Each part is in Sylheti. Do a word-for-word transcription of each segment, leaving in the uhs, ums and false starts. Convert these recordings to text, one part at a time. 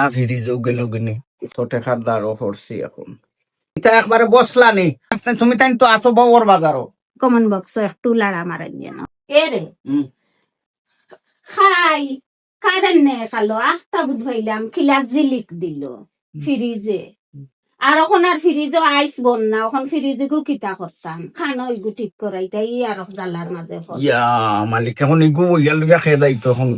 আ, ফ্রিজও গেল গিনি। তো টেকার দারো পড়ছি এখন। ইতা একবারে বসলা নি। তুমি তাইন তো আছো ববর বাজারো। কমন বক্স একটু লাড়া মারেন যেন। এ রে। হুম। খাই, কারেন্ট নে খালো, আখতা বুধ পাইলাম, কিলা জিলিক দিল ফ্রিজে। আর অখন আর ফ্রিজও আইস বন না, অখন ফ্রিজগু কিতা করতাম? খানো ইগু ঠিক করাইতাই আর জ্বালার মাঝে পড়। ইয়া, মালিক, এখন ইগু বইয়া লইয়া খেয়ে যাইতো এখন।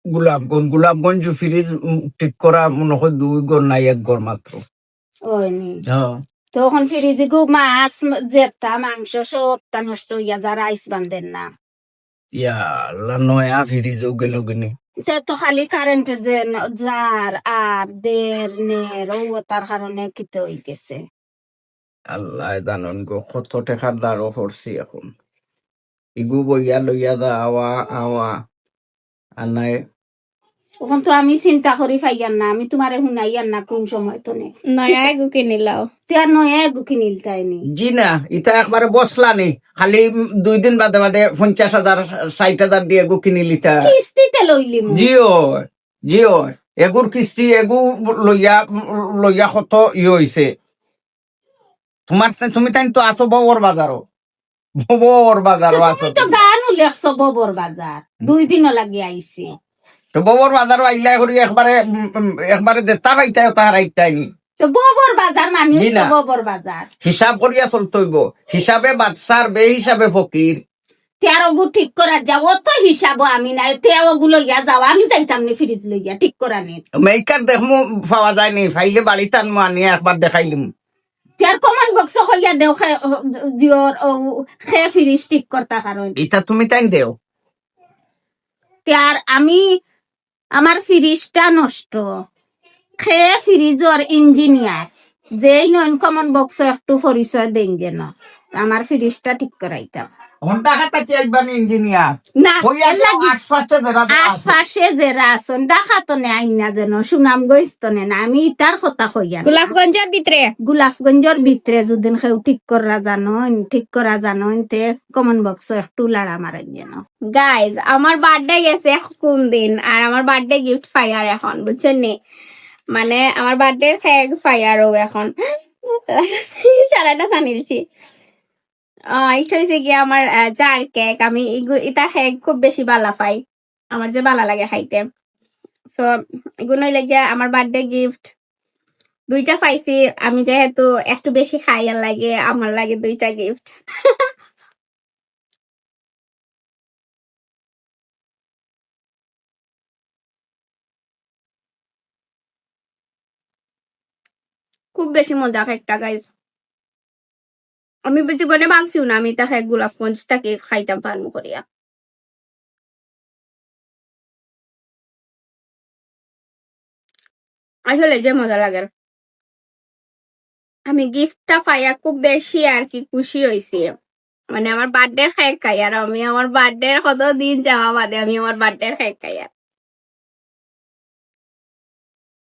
গোলাপগঞ্জ, গোলাপগঞ্জ ফ্রিজ, উম, ঠিক করা মনে হয় দুই ঘর নাই, এক ঘর মাত্র। ওই নি। হ্যাঁ। তো অখন ফ্রিজগু মাছ, জেতা, মাংস সবতা নষ্ট হইয়া যার, আইস বান্ধের না। ইয়া আল্লাহ, নয়া ফ্রিজও গেল গিনি। সে তো খালি কারেন্ট যে ন-, যার আর দের নের, ও তার কারণে কিতা হই গেছে। আল্লাহ জানন গো, কত টেকার দারো পড়ছি এখন। ইগু বইয়া লইয়া যা, আওয়া, আওয়া। আর নাই। অখন তো আমি চিন্তা করি পাইয়ার না, আমি তুমারে হুনাইয়ার না কোন সময় তনে। নয়া এগু কিনিলাও। তে আর নয়া এগু কিনিলতাই নি। জি না, ইতা একবারে বসলা নি। খালি, উম, দুই দিন বাদে বাদে পঞ্চাশ হাজার, ষাট হাজার দিয়া এগু কিনিলিতা। কিস্তিতে লইলিমু। জি অয়, জি অয়। এগুর কিস্তি, এগু লইয়া, লইয়া কত ইয়ে হইছে। তুমার, তুমি তাইন তো আছো ববর বাজারো। ববর বাজারো তো আছো তুমি তো তুমি। গান উল্লেখছো ববর বাজার। দুই দিনও লাগি আইছি। তো ববর বাজারো আইলাই করি একবারে, উম, উম, একবারে যেতা পাইতায় ওতা হারাইতায় নি। তো ববর বাজার মানি জি তো না। ববর বাজার। হিসাব করিয়া চলতে হইব। হিসাবে বাদশার, বেহিসাবে ফকির। তে আর ওগু ঠিক করা যাও, অত হিসাবও আমি নাই। তে ওগু লইয়া যাও, আমি যাইতাম নি ফ্রিজ লইয়া ঠিক করা নি। মেকার দেখমু পাওয়া যায় নি, পাইলে বাড়িত আনমু, আনিয়া একবার দেখাইলিমু। তে আর কমন বক্স কইয়া দেও, খে, দিওর, ও, খে ফ্রিজ ঠিক করতা কারণ। ইতা তুমি তাইন দেও। তে আর আমি, আমার ফ্রিজটা নষ্ট। খে ফ্রিজর ইঞ্জিনিয়ার, যেই নইন কমন বক্স একটু পরিচয় দেইন যেন। আমার ফ্রিজটা ঠিক করাইতাম। অখন ঢাকা থাকি আইবা নি ইঞ্জিনিয়ার? না, কইয়া এর দেও লাগি আশপাশে যারা যারা আছে। আশপাশে যারা আছইন, ঢাকা তনে আইন না যেন, সুনামগঞ্জ তনে না, আমি ইতার কথা কইয়া না। গোলাপগঞ্জর ভিতরে। গোলাপগঞ্জর ভিতরে যদি কেউ ঠিক করা জানইন, ঠিক করা জানইন, তে কমন বক্স একটু লাড়া মারেন যেন। গাইজ, আমার বার্থডে গেছে কোন দিন, আর আমার বার্থডে গিফট পাইয়ার এখন, বুঝছইন নি? মানে, আমার বার্থডে কেক পাইয়ার ও এখন। সারাটা সানিলছি। আহ, এটা হইছে গিয়া আমার, আহ, জার কেক। আমি ইগু-, ইতা কেক খুব বেশি বালা পাই, আমার যে বালা লাগে খাইতে। So, ইগুন হইলে গিয়া আমার বার্থডে গিফট। দুইটা পাইছি, আমি যেহেতু একটু বেশি খাই, আর লাগে, আমার লাগে দুইটা গিফট। খুব বেশি মজা কেকটা, গাইজ। আমি জীবনে ভাবছিও না আমি ইতা কেক গোলাপগঞ্জ থাকি খাইতাম পারমু করিয়া। আসলে যে মজা লাগে। আমি গিফটটা পাইয়া খুব বেশি আর কি খুশি হইছি। মানে, আমার বার্থডে কেক খাইয়ার, আমি আমার বার্থডে কত দিন যাওয়া বাদে আমি আমার বার্থডে কেক খাইয়ার।